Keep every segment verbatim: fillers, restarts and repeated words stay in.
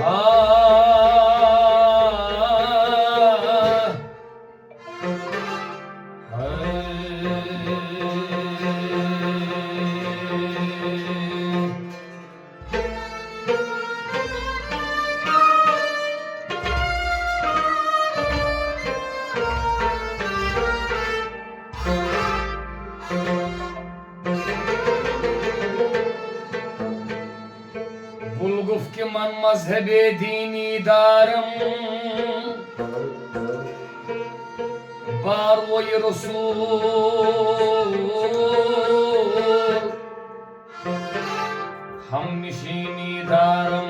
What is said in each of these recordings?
آہ۔ گُل گُفتِ من مذہبِ دینی دارم، باروی رسول ہم نشینی دارم۔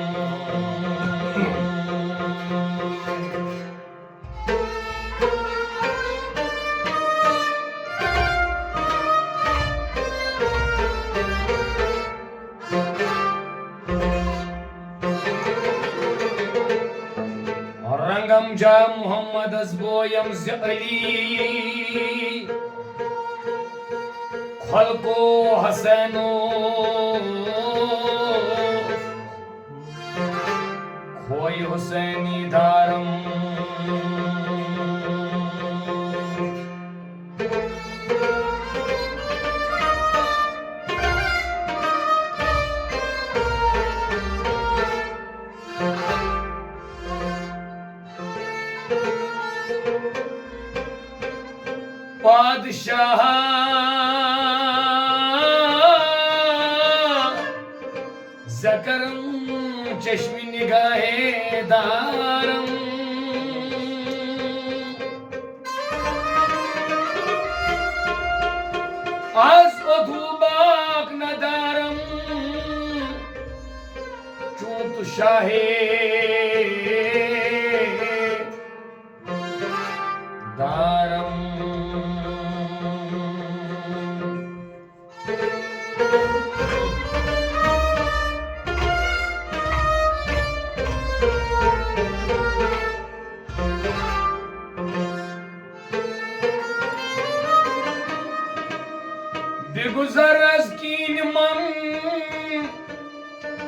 رنگم جا محمدس بویم زِ علی، خلقو حسینو، کھوے حسینی دارم۔ پادشاہ زکرم چشم نگاہ دارم۔ از ادھو باغ ندارم، چون تو شاہ دارم۔ بگذر از کین من،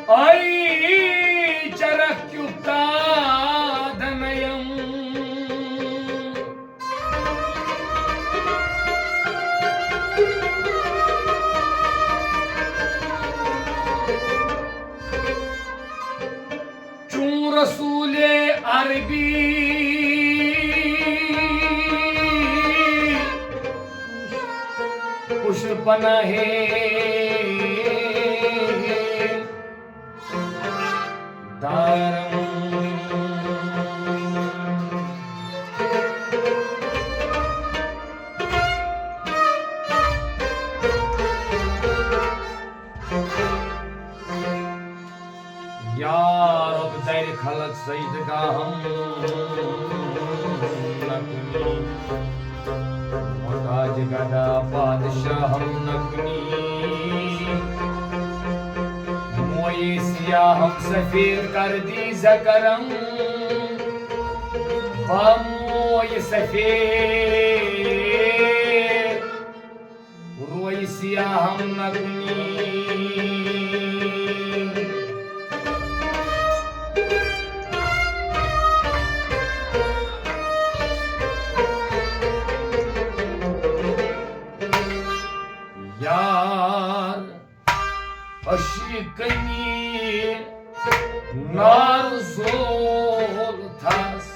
ای چرخ کیفتادنیم۔ چون رسول عربی پشت پناہ دارم۔ یا رب، در خلق سجدگاہم نکنی، محتاج گدا پادشاہم نکنی۔ موی سیاہم سفید کر دی زکرم، با موی سفید روی سیاہم نکنی۔ یار عشقنی نار زول تھس،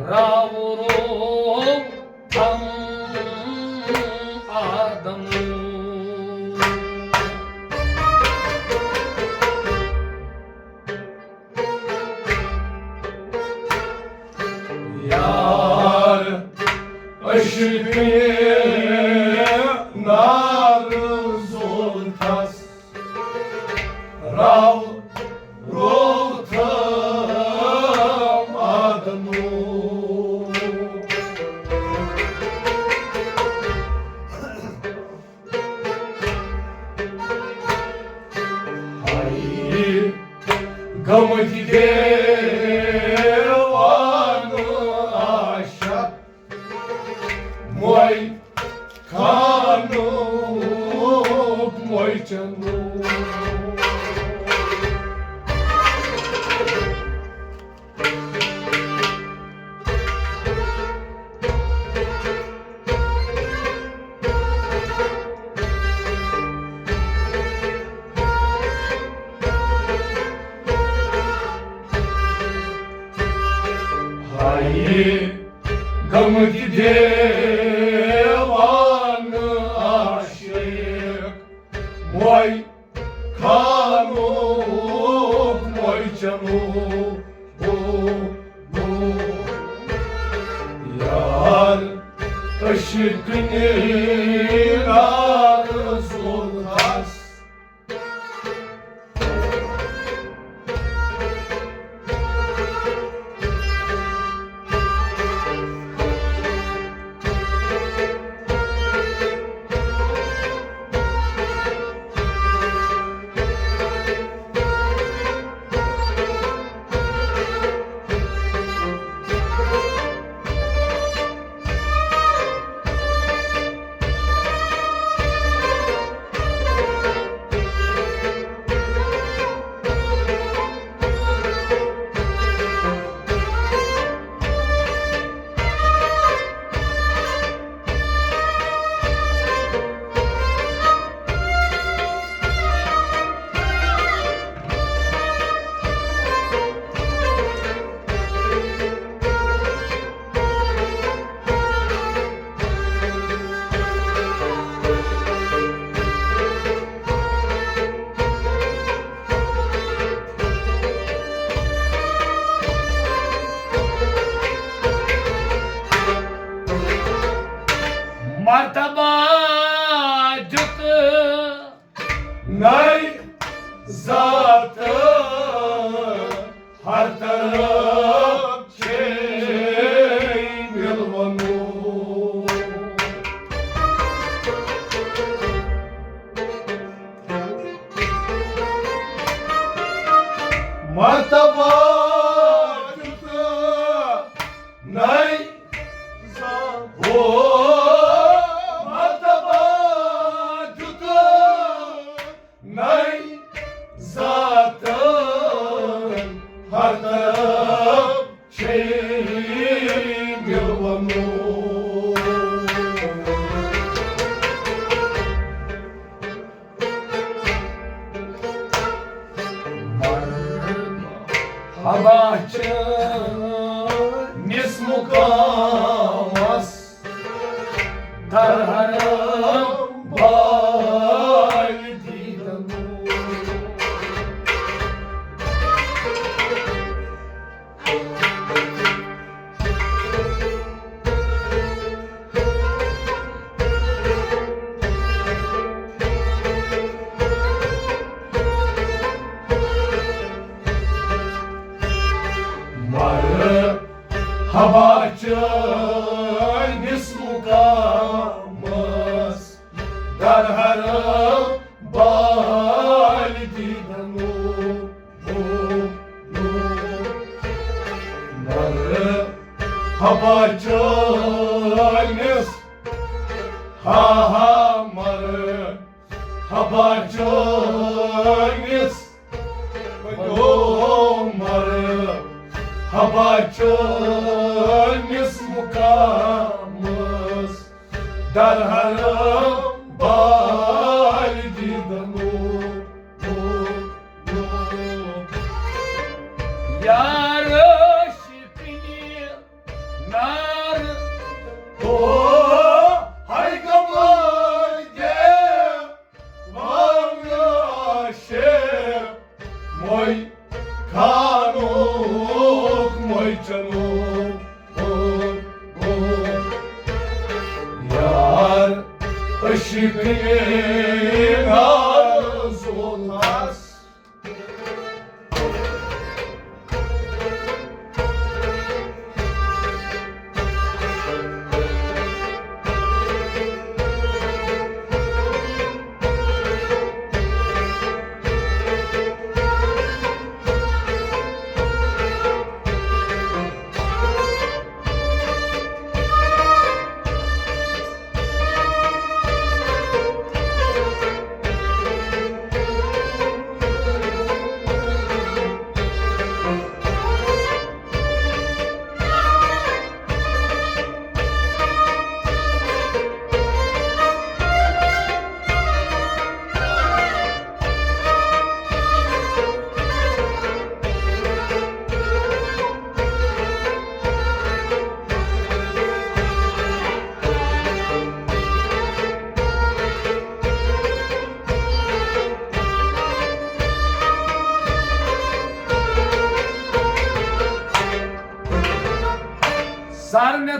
راو رو تھم آدم۔ یار عشقنی نار زول تھس، راو روتھم آدمو۔ ہائی گمتی دیوان عاشق موی خانوک موی چنو۔ دیوانہٕ عاشق، موے خانُک موے چنو، یار عشق نِگار زُلفس۔ مرتبہ دیُت نَے ذات ہر طرف چھے مِلوَنو۔ مرتبہ دیُت نَے ذات، او مرتبہ دیُت نَے ذات ہر طرف چھے مِلوَنو۔ مرحبا چٲنِس مُقامس، در حرم بالہِ دیدنو۔ مرحبا چٲنِس مُقامس، در حرم بالہِ دیدنو۔ مرحبا چٲنِس، ہا ہا، مرحبا چٲنِس، او مرحبا چٲنِس مُقامس، در حرم بالہِ دیدنو۔ یار عاشقنہِ نار، او ہاے غمہٕ دے وانہٕ عاشق، موے خانُک موے چنو۔ یار عشق نِگار زُلفس۔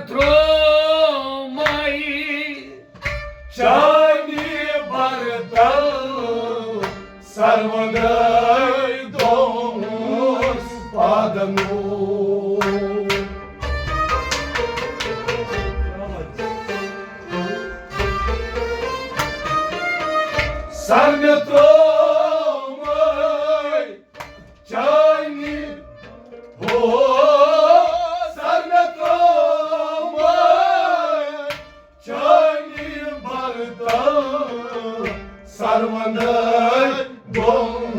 ترٛوومَے چانہِ برتل سروندے دوٚمُس پادنو۔ سر مےٚ ترٛوومَے چانہِ، ہو، سر مےٚ ترٛوومَے چانہِ برتل سروندے دوٚم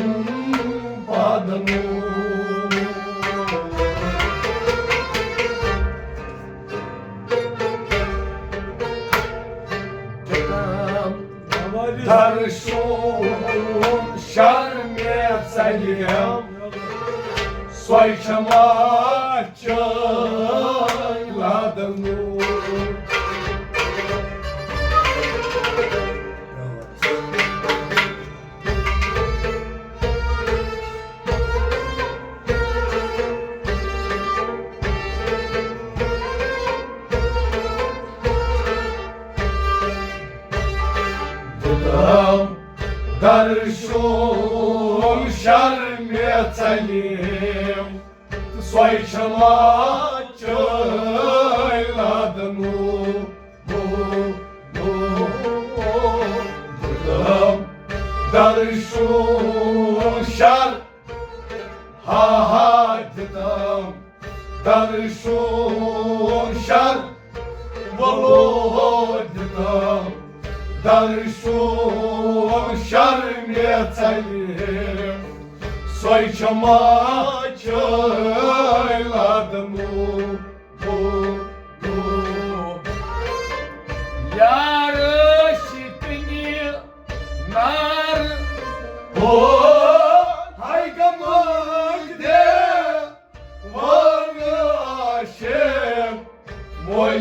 پادنو۔ درشوم شرمہِ ژلیم، سۄے چھما چٲنۍ لادنو۔ دِتم درشوم شرمہِ ژلیم، سۄے چھما چٲنۍ لادنو۔ دِتم درشوم شر، ہا ہا دِتم درشوم شر، ولو دِتم درشوم شرمہِ ژلیم، سۄے چھما چٲنۍ لادنو۔ یار شکنی نار، او ہاے گمک دے وان عاشق، موے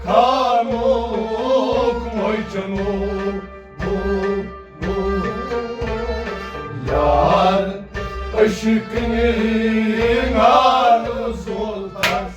خانوک موے چنو۔ یار عشق نار زولتس۔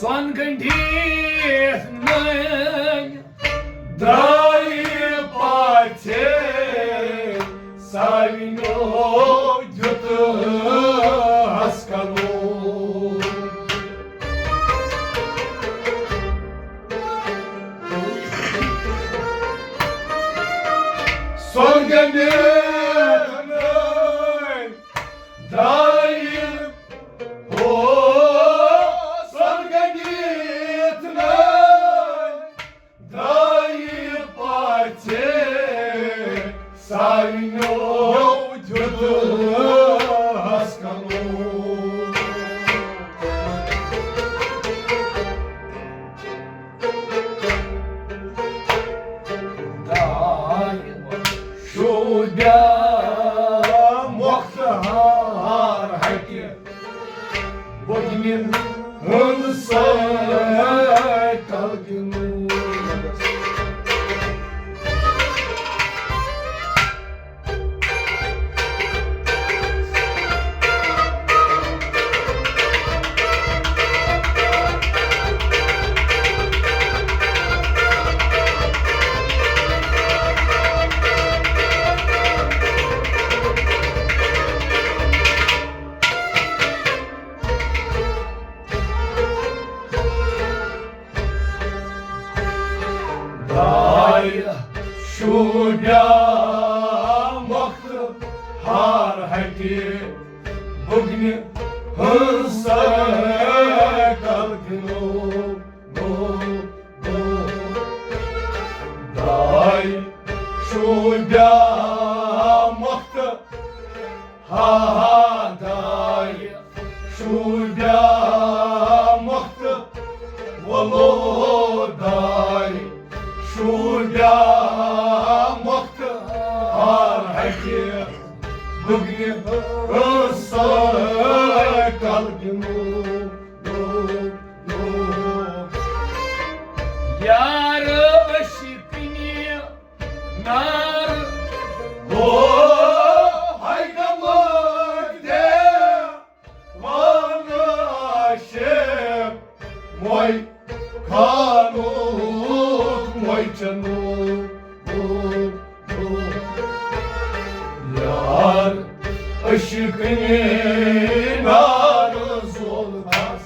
سۄن گنڈِتھ نٲنۍ درٛایہِ پاژھے، سارنیو دیُت ہسکلو۔ سۄن گنڈِتھ نٲنۍ درٛایہِ، ہو، سۄن گنڈِتھ نٲنۍ درٛایہِ پاژھے، سارنیو دیُت ہسکلو۔ داے شوبیا مۄختار ہکہِ بُدمِن ہُنٛد سایکل گِنٛدُن۔ چھُ بیٛاکھ مۄختہٕ ہار ہٹہِ بُگنہِ ہٕنٛز سایکل گِنٛدو۔ داے چھُ بیٛاکھ مۄختہٕ ہا ہا داے چھُ بیٛاکھ مۄختہٕ وَلو داے چھُ بیٛاکھ مۄختہٕ ہار ہٹہِ بُگنہِ سایکل گِنٛدو۔ یار عشقنہِ نار۔ او، ہاے دماغ دے، وان عاشق، موے خانوک، موے چنو۔ یار عشقنہِ نار زول بس۔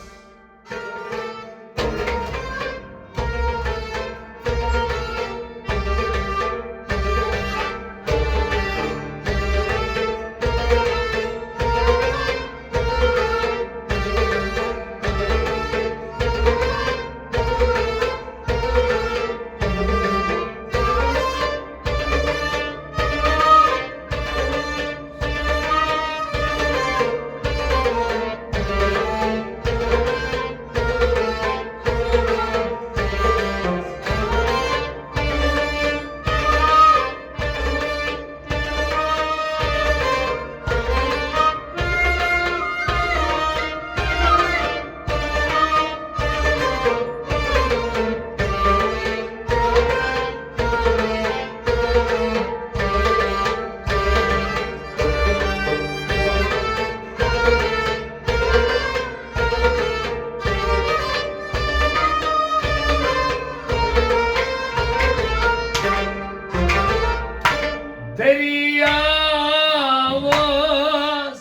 دٔریاوَس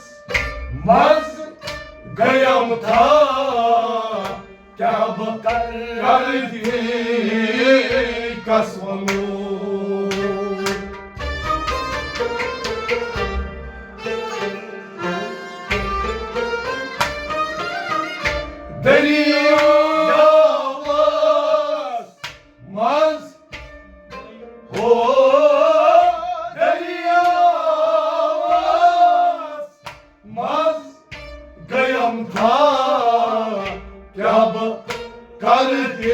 منٛز گٔیم تھا، کیٛاہ بہٕ کرٕ تہِ کس وَنو؟ دٔریاوَس منٛز، ہو، دٔریاوَس منٛز گٔیم تھا، کیٛاہ بہٕ کرٕ تہِ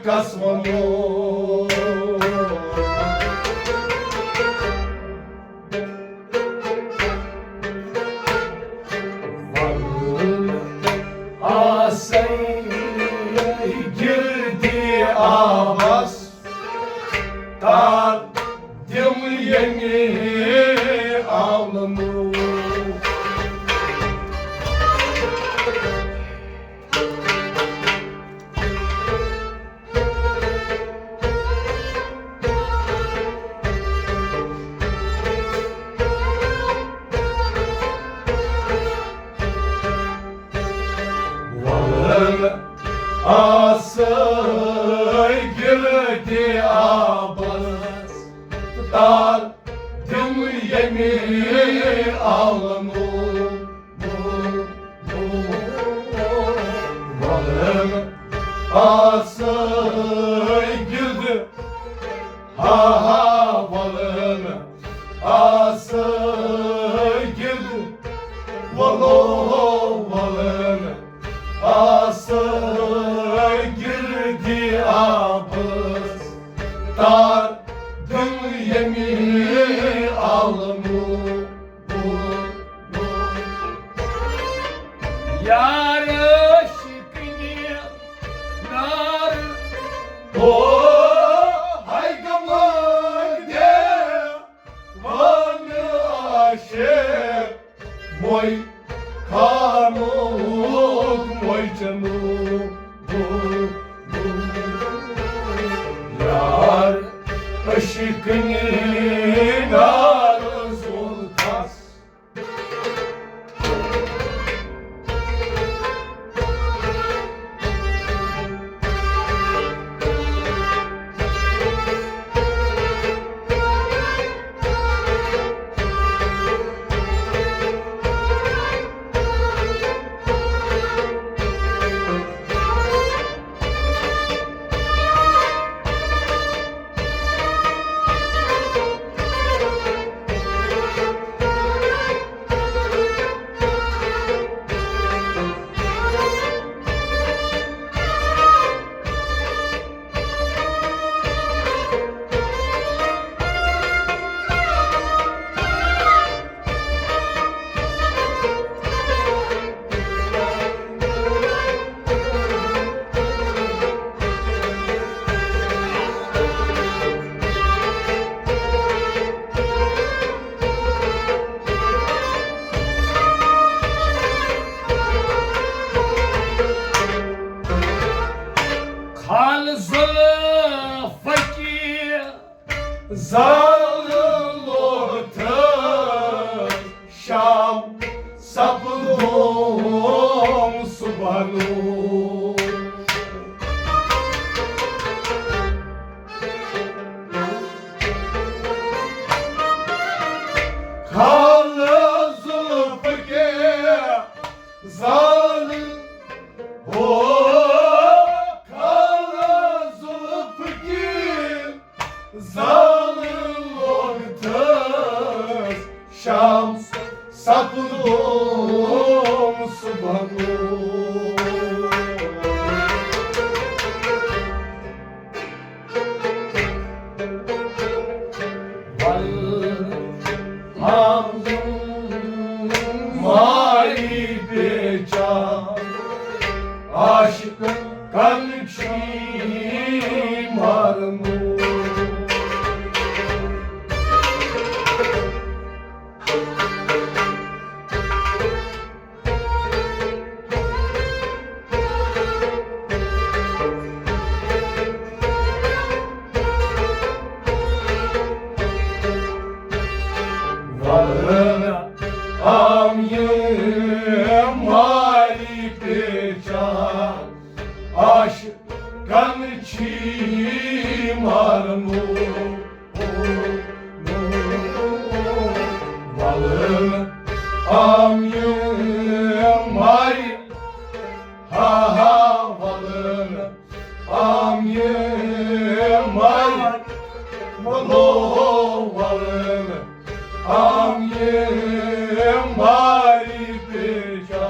کس وَنو؟ وَلہٕ آسَے گِردِ آبَس تار دِم ییٚمہِ آلمہٕ۔ وَلہٕ آسَے گِردِ آبَس تار دِم ییٚمہِ آلمہٕ۔ وَلہٕ آسَے گِردِ، ہا ہا، وَلہٕ آسَے گِردِ، وَلو، وَلہٕ آسَے گِردِ آبَس تار دِم ییٚمہِ آلمہٕ۔ یار عشقنہِ نار۔ او، ہاے دماغ دے، وان عاشق، موے خانوک، موے چنو۔ یار عشقنہِ نار زول کس۔ زالہٕ لوٚگ تہٕ شام سپدوم صبحنو۔ خالہٕ زُلفہٕ کہِ زالہٕ، ہو، خالہٕ زُلفہٕ کہِ زالہٕ لوٚگ تہٕ شام سپدوم صبحنو۔ ول ہم ماری پیچا عاشقن چھی مارنو۔ ولن آم یہ ماری پیچا عاشقن چھی مارنو۔ ولن آم یہ ماری، ہا ہا، ولن آم یہ ماری، ولو، ولن آم یہ ماری پیچا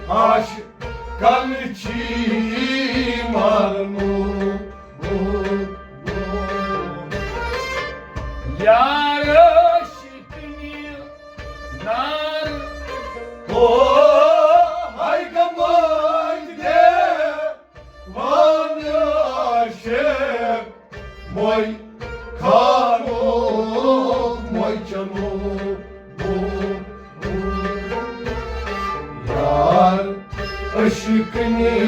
عاشقن چھی مارنو۔ یار شکنی نار، او ہاے گمٲے دے وان عاشق، موے کھانو، موے چنو۔ یار عشق نے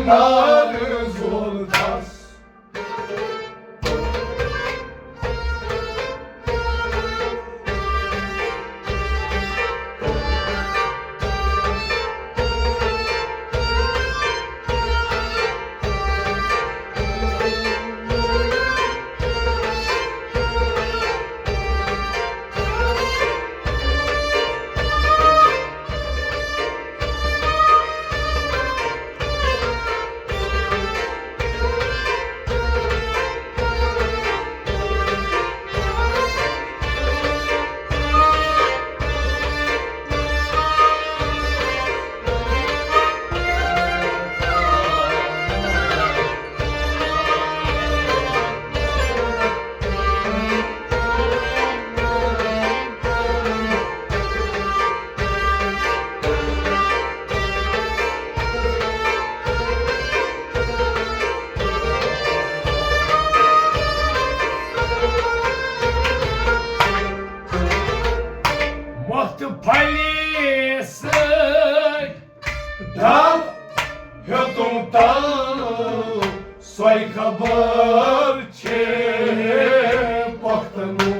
نار زول دس۔ مۄختہٕ پھلہِ سۭتۍ ڈل ہیوٚتُم تل، سۄے خبر چھے پۄختنو۔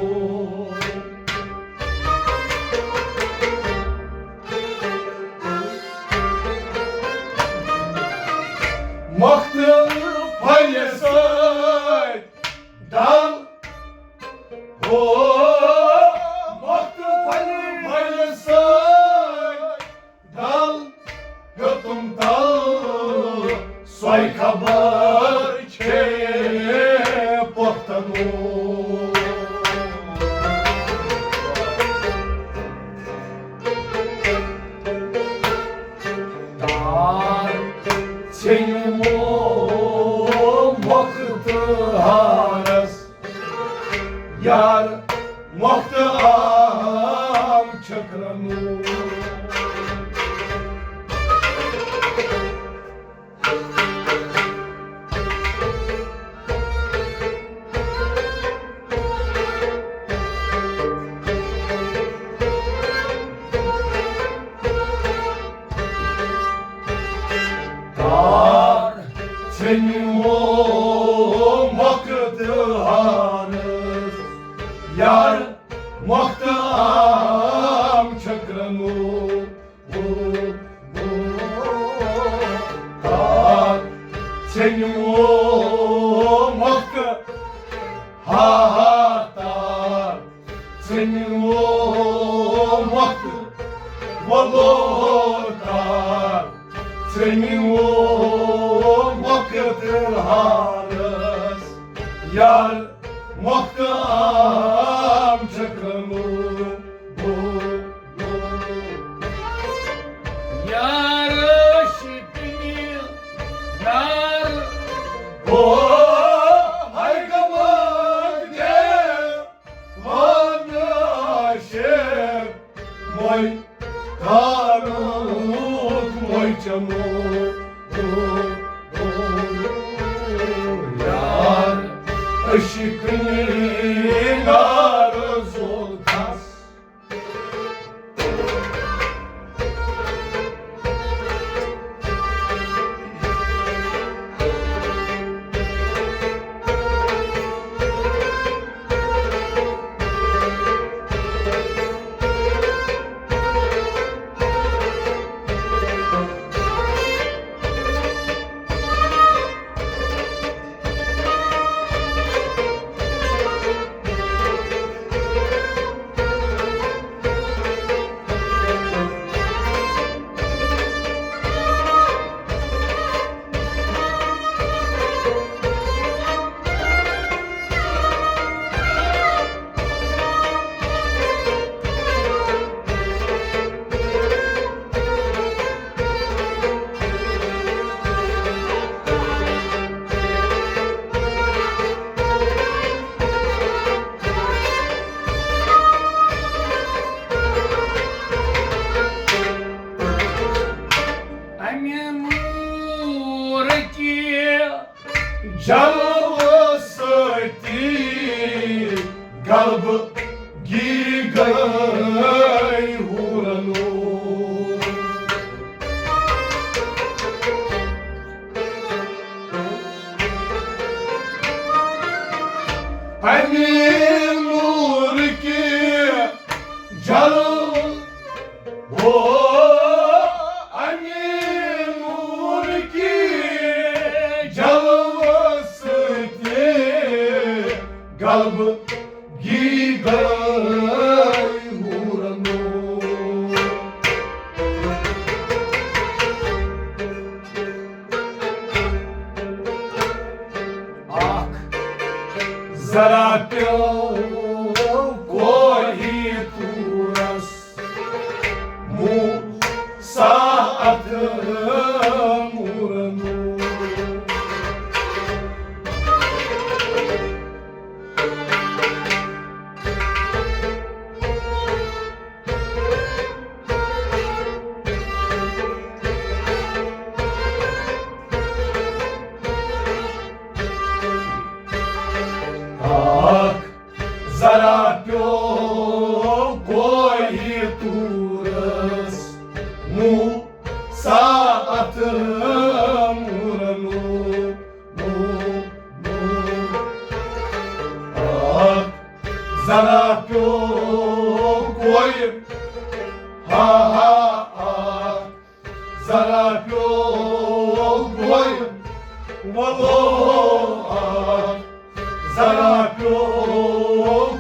مۄختہٕ پھلہِ سۭتۍ ڈل، ہو، مۄختہٕ پھلہِ، پھلہِ سۭتۍ ڈل ہیوٚتُم تل، سۄے خبر چھے پۄختنو۔ تار ژھیٚنِمو مۄختہٕ ہارس، یار مۄختہٕ آم چھٔکرنو۔ تار ژھیٚنِمو مۄختہٕ ہار ہا ہا تار، ژھٕنِو مۄکھ وۄلو تار، ژھٕنِو مۄکھ تہٕ ہارس، یار مۄکھ تہٕ عام چھکھ نہٕ۔ یار شکنی نار۔ او ہاے گمک دے، وان عاشق، موے کھانوک، موے چمو۔ یار عشق نار زول کھس۔ امہِ نوٗرٕکہِ جلوٕ سۭتی غلبہٕ گی گٔے حورن۔ امہِ نوٗرٕکہِ جلوٕ او، امی نور کی جلوہ ستی غلب گی گئی حورنو۔ اکھ ذرا پیو کوہی طورس، موسیٰ اتھ مورنو۔ اکھ ذرا پیو کوہی طورس، موسیٰ اتھ مورنو۔ اکھ ذرا پیو کوہی، ہا ہا، اکھ ذرا پیو کوہی، ولو اکھ ذرا پیو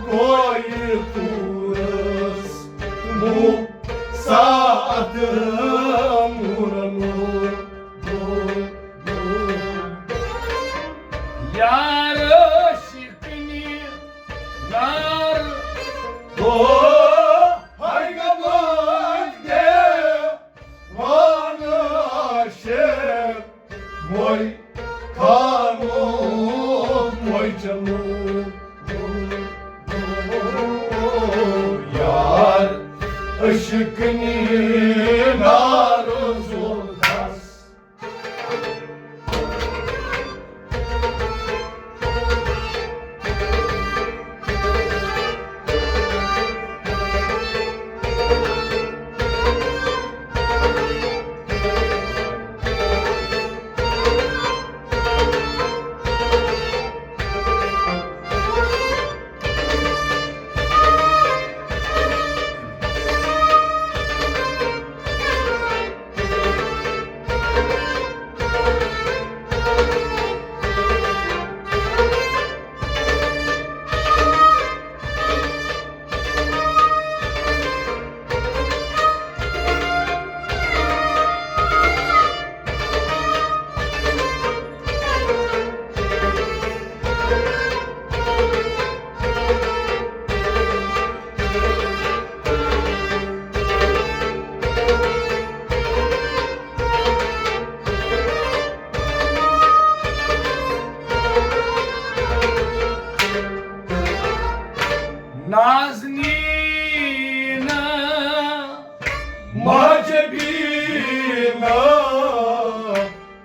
کوہی طورس، موسیٰ اتھ مورنو۔ یار شکنی نار۔ او ہاے گمک دے وان عاشق، موے کھانو موے چنو۔ یار عشق نی نار زور دس۔ نازنیٖنہ، ماجبیٖنہ،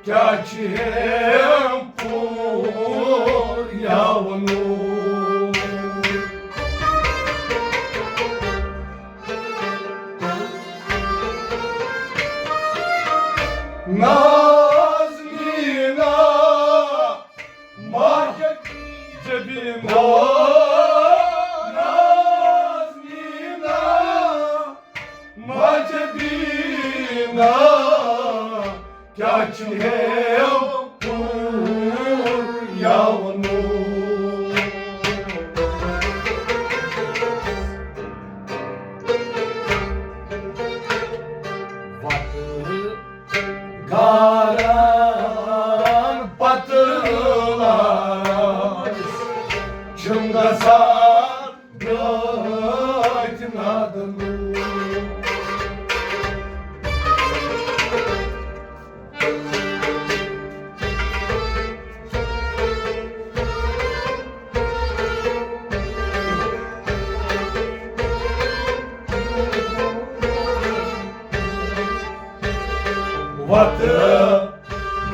کیٛاہ چھِ ہٮ۪م پوٗر یا وَنو؟ نازنیٖنہ، ماجبیٖنہ، نازنیٖنہ، ماجبیٖنہ، کیٛاہ چھِ ہٮ۪م پوٗر یا وَنو؟ وَتہٕ گاران پتہٕ لاران چھِم گژھان برٛٲتۍ نادٕ لوٗکھ۔ وَتہٕ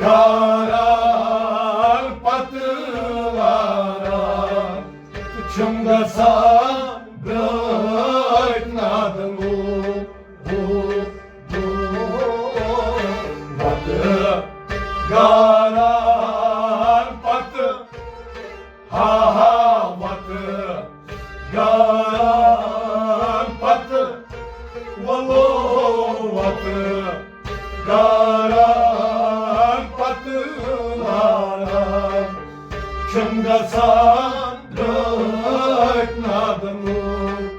گاران پتہٕ واران چھِم گژھان برٛٲتۍ نادٕ لوٗکھ۔ وَتہٕ گاران پتہٕ، ہا ہا، وَتہٕ گاران پتہٕ، وَلو وَتہٕ گاران پتہٕ واران چھِم گژھان برٛٲتۍ نادٕ لوٗکھ۔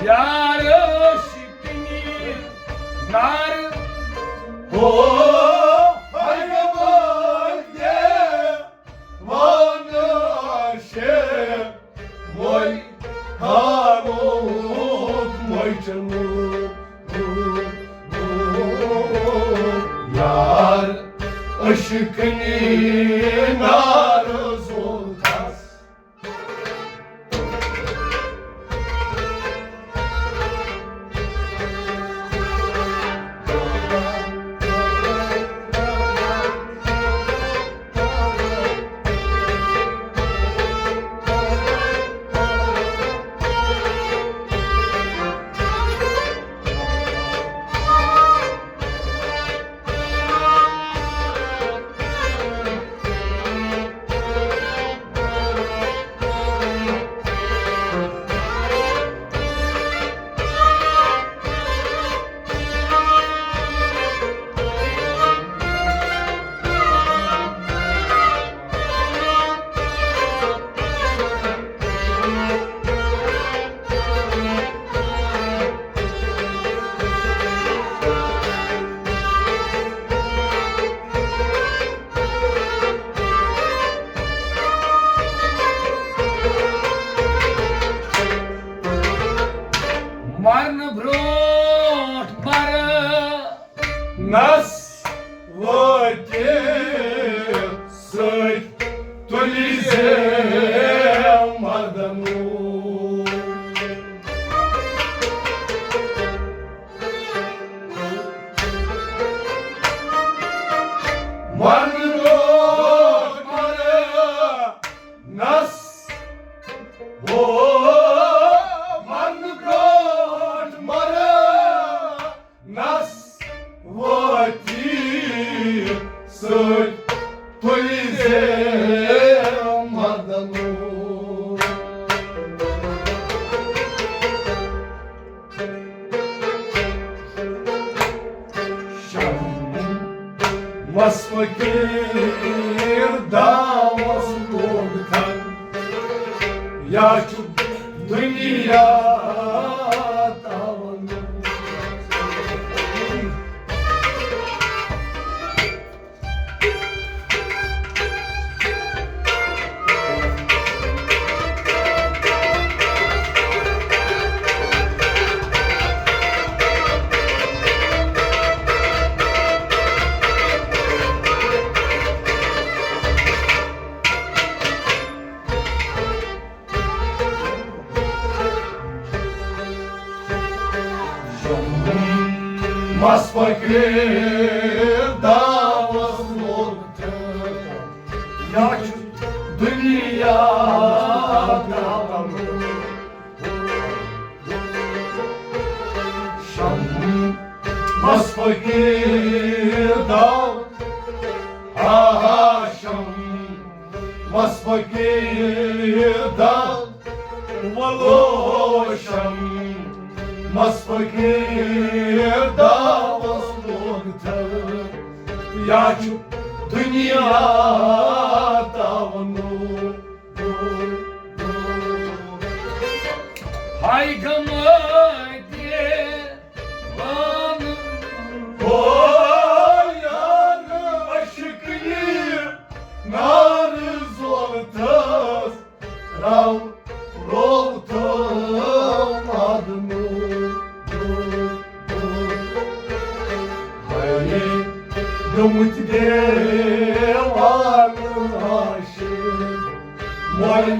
یار عاشقنی نار ہو، ہر وقت وانہٕ عاشق وۄنۍ ہارُکھ مجنوٗن۔ یار عشقنی نار زُلفَس۔ مرنہٕ برٛونٛٹھ مرٕ نس وٲتِتھ سۭتۍ تُلہِ زِ مردنوٗر۔ مرنہٕ برٛونٛٹھ مرٕ نس، ہو، مرنہٕ برٛونٛٹھ مرٕ نس وٲتی سۭتۍ تُلہِ زِ مردنوٗر۔ شمس فقیٖر دعوس لوگ تھن، یا چھُ دُنیا تاوَن۔ مس فقیر داوس لوگ تھل، یا چھُ دنیا داون۔ شم مس فقیر داو، ہا ہا شم مس فقیر داو، ولو شم مس فقیر داوس لوگ تھل، یا چھُ دنیا تاونو۔ ہاے غمہ دیوان، او یار عشقی نار زولتس راو روتو مادنو۔ ہاے گٔمٕتۍ دیوان عاشق، وۄنۍ